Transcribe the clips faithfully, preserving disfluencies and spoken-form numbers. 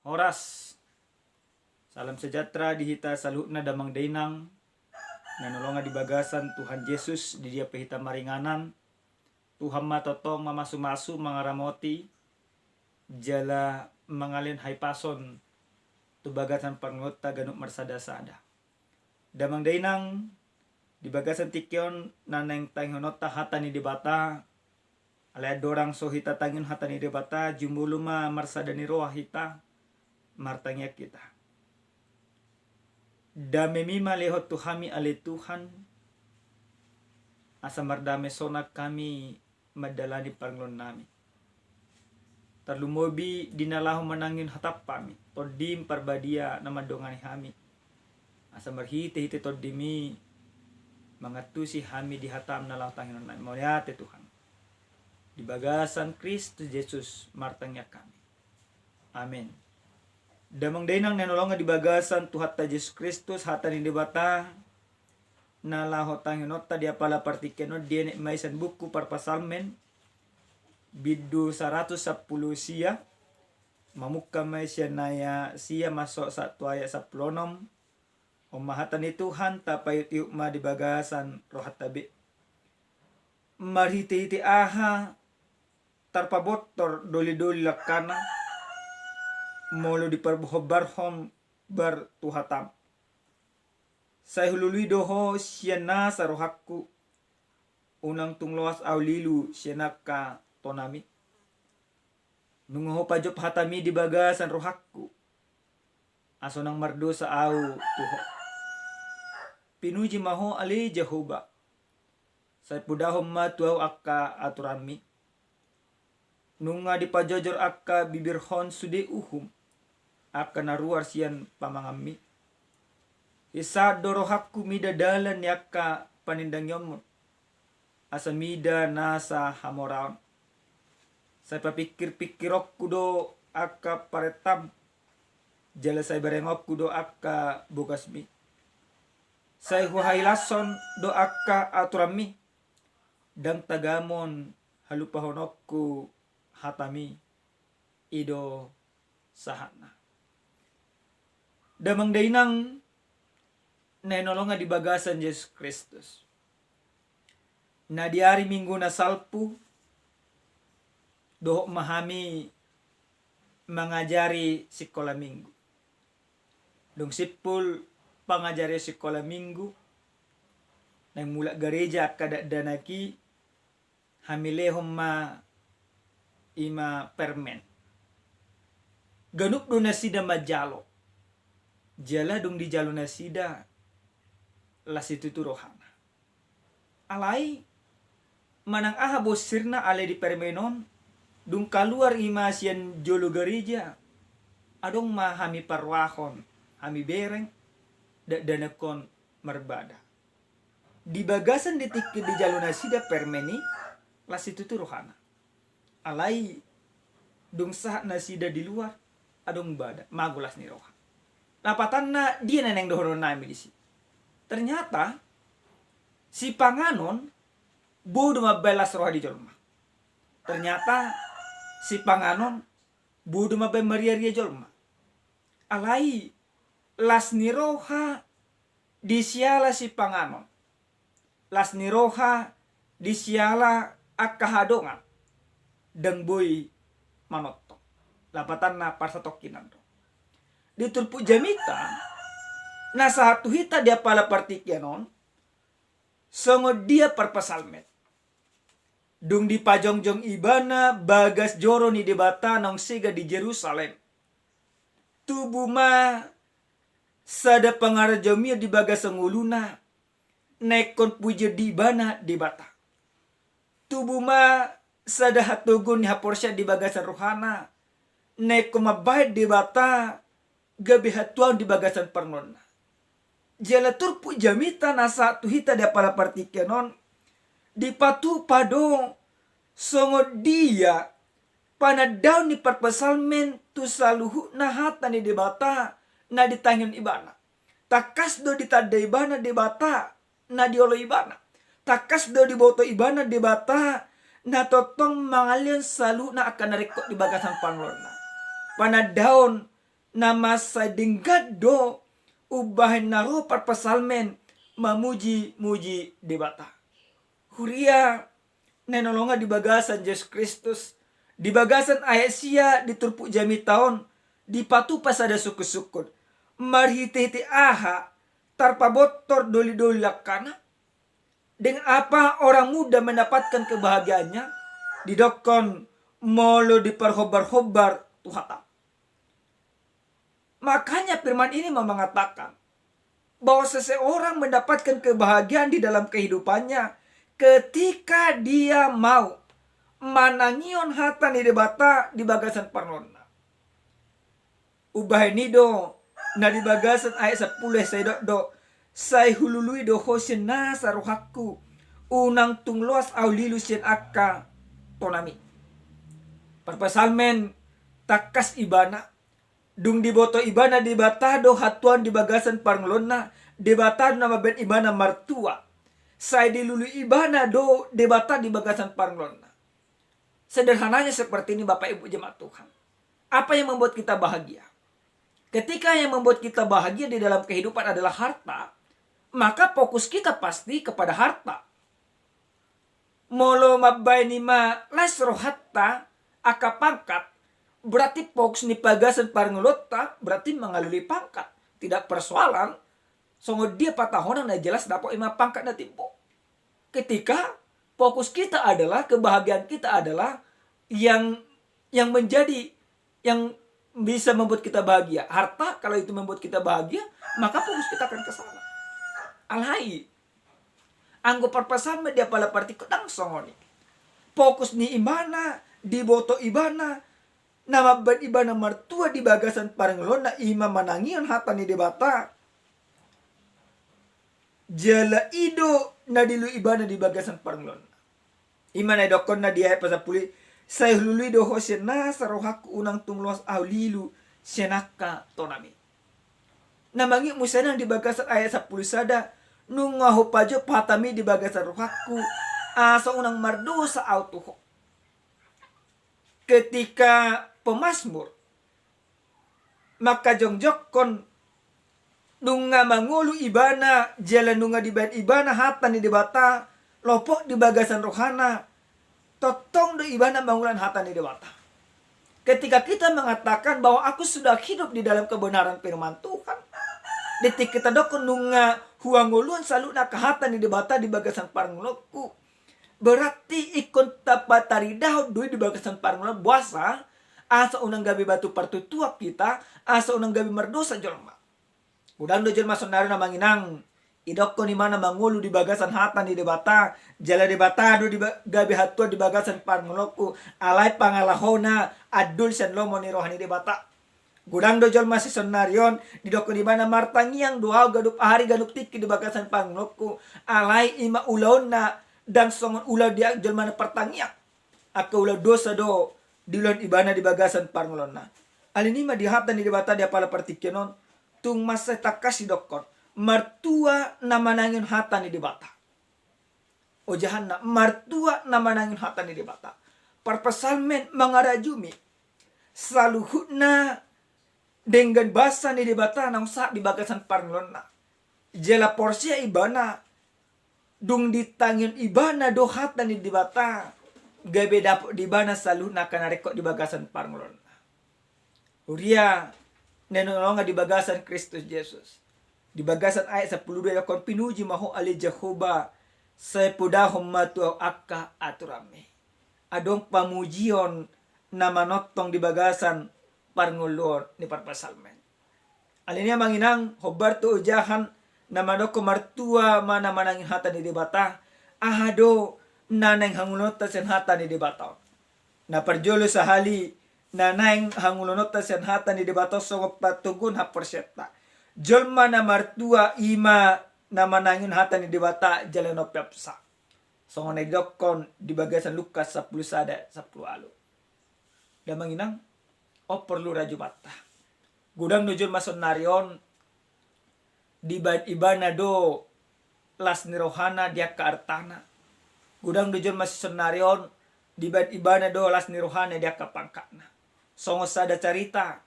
Horas. Salam sejahtera di hita saluhutna damang dainang na hinaholongan di bagasan Tuhan Jesus, di dia pe hita maringanan. Tuhan ma tongtong mamasumasu, mangaramoti jala mangalehon hahipason tu bagasan parngoluonta ganup marsada-sada. Damang dainang, di bagasan tingki on na naeng tangihononta hata ni Debata, alai andorang so hita tangihon hata ni Debata, jumolo ma marsada ni roha hita, martangiang hita. Damemi ma lehon tu hami ale Tuhan, asa mardame sonang hami mandalani parngoluonnami. Tarlumobi di na laho manangihon hataM hami, TondiM Parbadia na mandongani hami. Asa marhitehite TondiMi mangantusi hami di hataM na laho tangihononnami. Mauliate Tuhan. Di bagasan Kristus Jesus martangiang hami. Amen. Damang dainang na hinaholongan di bagasan Tuhanta Jesus Kristus, hata ni Debata na laho tangihononta di apala partingkian on dienet ma i sian buku Parpsalmen, bindu saratus sampulu sia, mamungka ma i sian ayat sia masuk sahat tu ayat sampulu onom. On ma hata ni Tuhan, tapaihutihut ma di bagasan rohanta be. Marhitehite aha tarpabontor dolidoli langkana, molo diparhombarhon bar tu hataM. Sai hulului do Ho sian nasa rohangku, unang tung loas ahu lilu sian angka tonami. Nunga Ho pajop hataMi di bagasan rohangku, asa unang mardosa ahu tu Ho. Pinuji ma Ho ale Jahowa, sai podahon ma tu ahu angka aturanMi. Nunga dipajojor angka bibirhon sude uhum, angka na ruar sian pamanganMi. Hinsahat do rohangku mida dalan ni angka panindangionMu, asa mida nasa hamoraon. Sai papingkirpingkironku do angka parentaM, jala sai berengonku do angka bogasMi. Sai huhahilashon do angka aturanMi, ndang tagamon halupahononku hataMi. I do sahatna. Damang dainang na hinaholongan di bagasan Jesus Kristus. Na di ari Minggu na salpu, dohot ma hami mangajari sikola Minggu. Dung simpul pangajarion sikola Minggu, naeng mulak gareja angka dakdanak i, hami lehon ma i ma permen. Ganup do nasida manjalo. Jala dung dijalo nasida, las situtu rohana. Alai manang aha bonsirna ale di permen on, dung kaluar i ma sian jolo gareja, adong ma hami parrohahon, hami bereng, dakdanak on marbada. Di bagasan di tingki dijalo nasida permen i, las situtu rohana. Alai dung sahat nasida di luar, adong bada, mago las ni roha. Lapatanna dia na naeng dohononnami disi? Ternyata sipanganon boi do mambahen las roha di jolma. Ternyata sipanganon boi do mambahen mariaria jolma. Alai las ni roha di siala sipanganon, las ni roha di siala angka hadongan, ndang boi manongtong. Lapatanna parsatongkinan do. Di turpuk jamita na sahat tu hita di apala partingkian on, songon dia parpsalmen. Dung dipajongjong ibana bagas joro ni Debata naung sega di Jerusalem, tubu ma sada pangarajaon di bagasan ngoluna, na ingkon pujion di ibana Debata. Tubu ma sada hatoguon ni haporseaon di bagasan rohana, na ingkon mambahen Debata gabe hatuaon di bagasan parngoluonna. Jala turpuk jamita na sahat tu hita di apala partingkian on, dipatupa do songon dia panandaon ni parpsalmen tu saluhutna hata ni Debata na ditangihon ibana. Tangkas do ditanda ibana Debata na dioloi ibana. Tangkas do diboto ibana Debata na tongtong mangalehon saluhutna angka na ringkot di bagasan parngoluonna. Panandaon na mansai denggan do umbahen na ro parpsalmen mamuji-muji Debata. Huria na hinaholongan di bagasan Jesus Kristus, di bagasan ayat sia di turpuk jamita on dipatupa sada sungkun-sungkun. Marhite-hite aha tarpabontor doli-doli langkana? Dengan apa orang muda mendapatkan kebahagiaannya? Didokkon molo diparhombar-hombar tu hata. Makanya firman ini mau mengatakan bahwa seseorang mendapatkan kebahagiaan di dalam kehidupannya ketika dia mau manangihon hata ni Debata di bagasan parngoluonna. Umbahen i do na di bagasan ayat sampulu sai didok do, sai hulului do ho sian nasa rohangku, unang tung loas ahu lilu sian angka tonami. Parpsalmen tangkas ibana, dung diboto ibana Debata do hatuaon di bagasan parngoluonna, Debata do na mambahen ibana martua. Sai dilului ibana do Debata di bagasan parngoluonna. Sederhananya seperti ini, Bapak Ibu jemaat Tuhan. Apa yang membuat kita bahagia? Ketika yang membuat kita bahagia di dalam kehidupan adalah harta, maka fokus kita pasti kepada harta. Molo mambahen i ma las rohanta angka pangkat, berarti fokus ni bagasan parngoluonta berarti mangalului pangkat. Tidak persoalan songon dia patahonan, na jelas dapot i ma pangkat na timbo. Ketika fokus kita adalah, kebahagiaan kita adalah yang, yang menjadi, yang bisa membuat kita bahagia. Harta kalau itu membuat kita bahagia, maka fokus kita akan ke sana. Alai anggo parpsalmen di apala partingkian ndang songon i. Fokus ni ibana, diboto ibana, na mambahen ibana martua di bagasan parngoluonna i ma manangihon hata ni Debata. Jala i do na dilului ibana di bagasan parngoluonna. I ma na didokkonna di ayat pasampulu i, sai hulului do ho sian nasa rohangku, unang tung loas ahu lilu sian angka tonami. Na mangihut muse nang di bagasan ayat sampulu sada, nunga hupajou hatami di bagasan rohangku, asa unang mardosa ahu tu ho. Ketika pemazmur mangkajongjongkon nunga mangolu ibana jala nunga dibahen ibana hata ni Debata lopot di bagasan rohana, tongtong do ibana mangulahon hata ni Debata. Ketika kita mengatakan bahwa aku sudah hidup di dalam kebenaran firman Tuhan, detik kita dokkon nunga huangoluhon saluhutna angka hata ni Debata di bagasan parngoluonku, berarti ingkon tapataridahon do i di bagasan parngoluon, boasa? Asa unang gabe batu partutuak hita, asa unang gabe mardosa jolma. Godang do jolma saonari on, Amang Inang, didokkon ibana mangolu di bagasan hata ni Debata, jala Debata do di ba-, gabe hatuaon di bagasan parngoluonku, alai pangalahona andul sian lomo ni roha ni Debata. Godang do jolma saonari on, didokkon ibana martangiang do ahu ganup ari ganup tingki di bagasan parngoluonku, alai i ma ulaonna ndang songon ulaon di jolma na partangiang. Angka ulaon dosa do diulahon ibana di bagasan parngoluonna. Alani i ma di hata ni Debata di apala partingkian on, tung mansai tangkas didokkon, martua na manangihon hata ni Debata. Ojahanna, martua na manangihon hata ni Debata. Parpsalmen mangarajumi saluhutna denggan basa ni Debata naung sahat di bagasan parngoluonna. Jala porsea ibana, dung ditangihon ibana do hata ni Debata, gabe dapot di ibana saluhutna angka na ringkot di bagasan parngoluonna. Huria na hinaholongan di bagasan Kristus Jesus. Di bagasan ayat sampulu dua didokkon, pinuji ma ho ale Jahowa, sai podahon ma tu ahu angka aturanmi. Adong pamujion na manongtong di bagasan parngoluon ni parpsalmen. Alani i, Amang Inang, hombar tu ojahan na mandokkon martua ma na manangihon hata ni Debata, aha do na naeng hangoluhononta sian hata ni Debata on? Na parjolo sahali, na naeng hangoluhononta sian hata ni Debata on songon patoguon haporseaonta. Jolma na martua i ma na manangihon hata ni Debata jala na umpeopsa. Songon na didokkon di bagasan Lukas sampulu sada, sampulu ualu. Damang Inang, on porlu rajumanta. Godang do jolma saonari on dibahen ibana do las ni rohana di angka artana. Godang do jolma saonari on dibahen ibana do las ni rohana di angka pangkatna. Songon sada carita,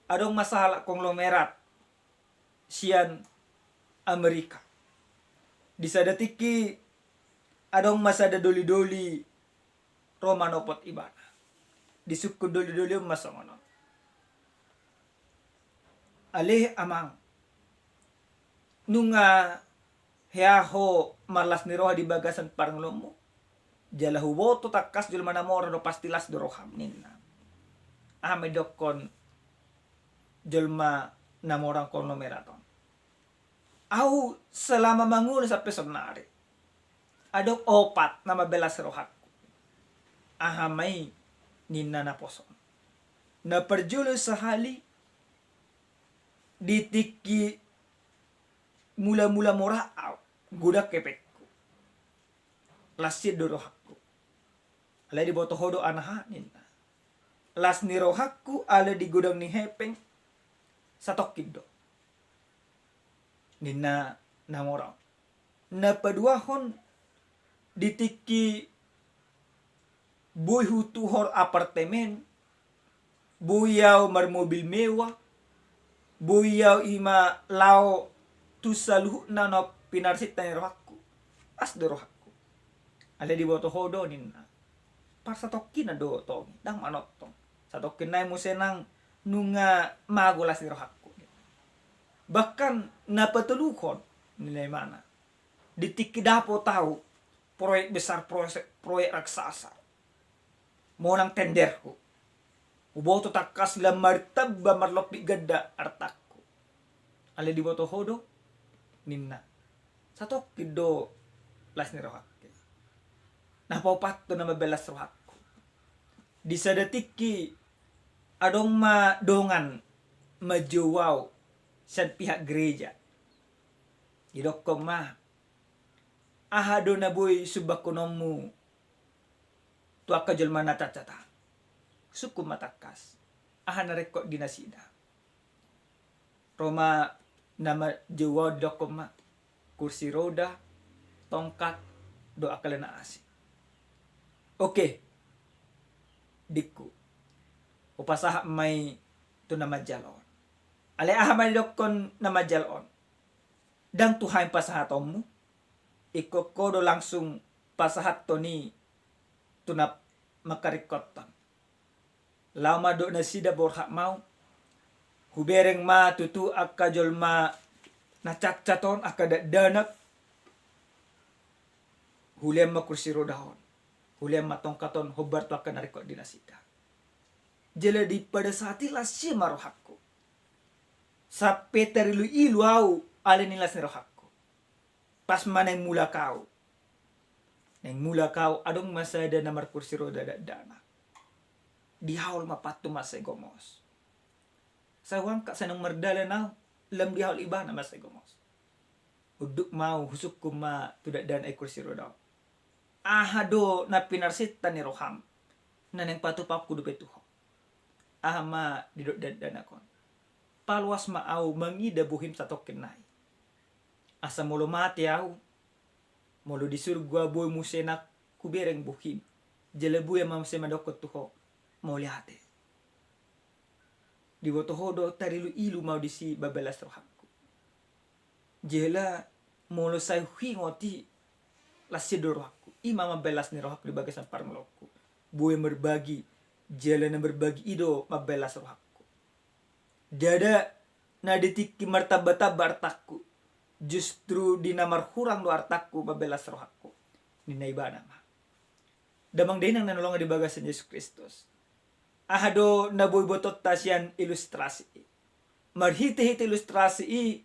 adong ma sahalak konglomerat sian Amerika. Di sada tingki adong ma sada doli-doli ro manopot ibana. Disungkun doli-doli on ma songon on: Ale amang, nunga hea ho marlas ni roha di bagasan parngoluonmu? Jala huboto tangkas jolma na morang do, pasti las do roham, ninna. Aha ma didokkon jolma na morang konglomerat on? Ahu selama mangolu sampe saonari adong opat na mambahen las rohangku. Aha ma i? Ninna naposo on. Na parjolo sahali, di tingki mula-mula morang ahu, godang hepengku. Las sian do rohangku. Alai diboto ho do, anaha, ninna. Las ni rohangku ala di godang ni hepeng satongkin do, ninna na morang on. Na paduahon, di tingki boi hutuhor apartemen, boi ahu marmobil mewah, boi ahu ima laho tu saluhutna na pinarsinta ni rohangku, las do rohangku. Alai diboto ho do, ninna, parsatongkinan do tong i, ndang manongtong. Satongkin nai muse nang nunga mago las ni rohangku. Bahkan na patoluhon, ninna imana, di tingki dapot ahu proyek besar, proyek, proyek raksasa, monang tenderhu, huboto tangkas lam martamba marlompit ganda artangku. Alai diboto ho do, ninna, satongkin do las ni rohangki. Na paopathon na mambahen las rohangku, di sada tingki adong ma dongan manjou ahu sian pihak gereja. Didokkon ma: Aha do na boi sumbangkononmu tu angka jolma na cacat an? Sungkun ma tangkas aha na ringkot di nasida. Ro ma na manjou ahu, didokkon ma kursi roda, tongkat, dohot angka na asing. Oke, dingku, hupasahat ma i tu na manjalo on. Alai aha ma didokkon na manjalo on? Ndang tu hami pasahatonmu, ingkon ho do langsung pasahathon i tu na mangkaringkothon. Laho ma dohot nasida borhat ma ahu, hubereng ma tutu angka jolma na cacat on, angka dakdanak, hulean ma kursi roda on, hulean ma tongkat on, hombar tu angka na ringkot di nasida. Jala di pada saat i las i ma rohangku. Sampe tarilu-ilu ahu alani las ni rohangku. Pas ma naeng mulak ahu, naeng mulak ahu, adong ma sada na markursi roda dakdanak. Dihaol ma pantun mansai gomos. Sai huangkat, sai naeng mardalan ahu, lam dihaol ibana mansai gomos. Unduk ma ahu, husungkun ma tu dakdanak i kursi roda on: Aha do na pinarsinta ni roham na naeng patupahonku dope tu ho? Aha ma didok dakdanak on? Paloas ma ahu mangida bohim satongkin nai, asa molo mate ahu, molo di surgo ahu boi muse nang hubereng bohim, jala boi ahu ma muse mandokkon tu ho mauliate. Diboto ho do, tarilu-ilu ma ahu disi mambahen las rohangku. Jala molo sai huingot i, las i do rohangku. I ma mambahen las ni rohangku di bagasan parngoluonku. Boi marbagi, jala na marbagi i do mambahen las rohangku. Ndada na di tingki martamba-tamba artangku, justru di na marhurang do artangku mambahen las rohangku, ninna ibana ma. Damang dainang na hinaholongan di bagasan Jesus Kristus, aha do na boi botoonta sian ilustrasi i? Marhite-hite ilustrasi i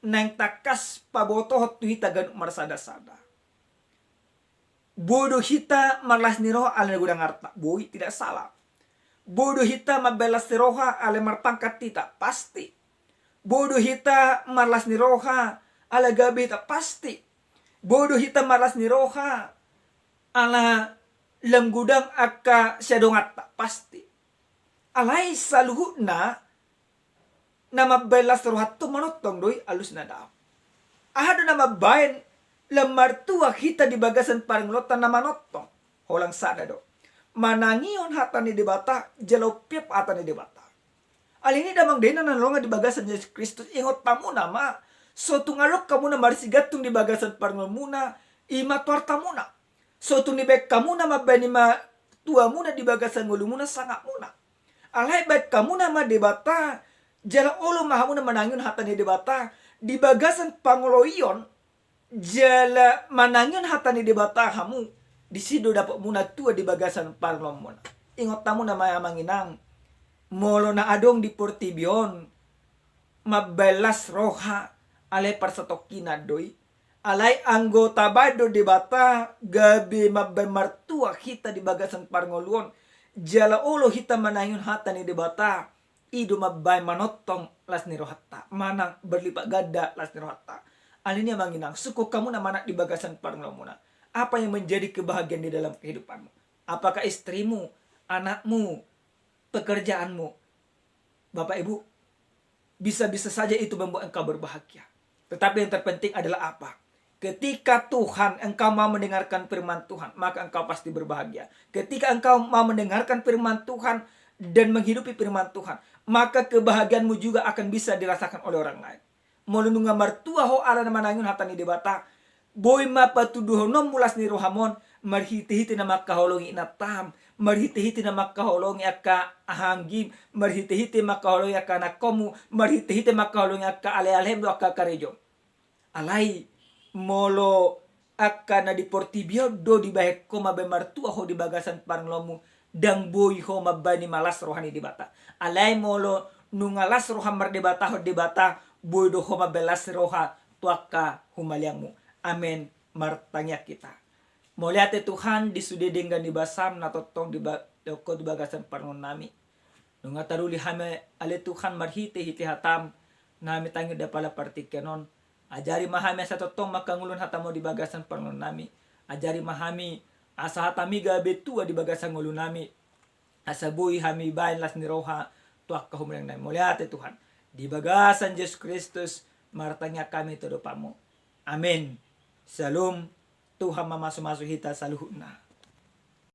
naeng tangkas pabotohon tu hita ganup marsada-sada. Boi do hita marlas ni roha alai na godang arta, boi, tidak salah. Boi do hita mambahen las ni roha alai marpangkat hita, pasti. Boi do hita marlas ni roha ala gabe hita, pasti. Boi do hita marlas ni roha ala lam godang angka siadonganta, pasti. Alai saluhutna na mambahen las rohanta on manongtong do i, alusna daong. Aha do na mambahen lam martua hita di bagasan parngoluonta na manongtong? Holan sada do: manangihon hata ni Debata jala umpeop hata ni Debata. Alani i damang dainang na hinaholongan di bagasan Jesus Kristus, ingot hamuna ma, so tung adong hamuna marsigantung di bagasan parngoluonmuna, i ma toartamuna. So tung dibaen hamuna mambaen i ma tuamuna di bagasan ngolumuna, sangapmuna. Alai baen hamuna ma Debata, jala olo ma hamuna manangihon hata ni Debata di bagasan pangoloion, jala manangihon hata ni Debata hamu, disi do dapotmuna tua di bagasan parngoluonmuna. Ingot hamuna ma amang inang, molo na adong di portibi on mambaen las roha, alai parsatongkinan do i. Alai anggo tabaen do Debata gabe mambaen martua hita di bagasan parngoluon, jala olo hita manangihon hata ni Debata, i do mambaen manongtong las ni rohanta, manang berlipat ganda las ni rohanta. Alani i amang inang, sungkun hamuna ma nang di bagasan parngoluonmuna. Apa yang menjadi kebahagiaan di dalam kehidupanmu? Apakah istrimu, anakmu, pekerjaanmu? Bapak Ibu, bisa-bisa saja itu membuat engkau berbahagia. Tetapi yang terpenting adalah apa? Ketika Tuhan, engkau mau mendengarkan firman Tuhan, maka engkau pasti berbahagia. Ketika engkau mau mendengarkan firman Tuhan dan menghidupi firman Tuhan, maka kebahagiaanmu juga akan bisa dirasakan oleh orang lain. Molo nunga martua ho ala na manangihon hata ni Debata, boi ma patuduhononmu las ni roham on, marhite-hite na mangkaholongi inantam, marhite-hite na mangkaholongi angka ahaanggim, marhite-hite mangkaholongi angka anakkonmu, marhite-hite mangkaholongi angka ale-alem dohot angka karejom. Alai molo angka na di portibi on do dibaen ho mambaen martua ho di bagasan parngoluonmu, ndang boi ho mambaen i ma las roha ni Debata. Alai molo nunga las roha mardebatahon Debata, boi do ho mambaen las roha tu angka humaliangmu. Amen. Martangiang hita. Mauliate Tuhan di sude denggan ni basam na tongtong di ba-, dohot di bagasan parngoluonnami. Nunga taruli hami ale Tuhan marhite-hite hatam, na hami tangiang di apala partingkian on. Ajari ma hami asa tongtong mangkangoluhon hatam on di bagasan parngoluonnami. Ajari ma hami asa hatam i gabe tua di bagasan ngolunami. Asa boi hami baen las ni roha tu angka humaliangnami. Mauliate Tuhan. Di bagasan Jesus Kristus martangiang hami tu adopanmu. Amen. Syalom. Tuhan mamasu-masu hita saluhutna.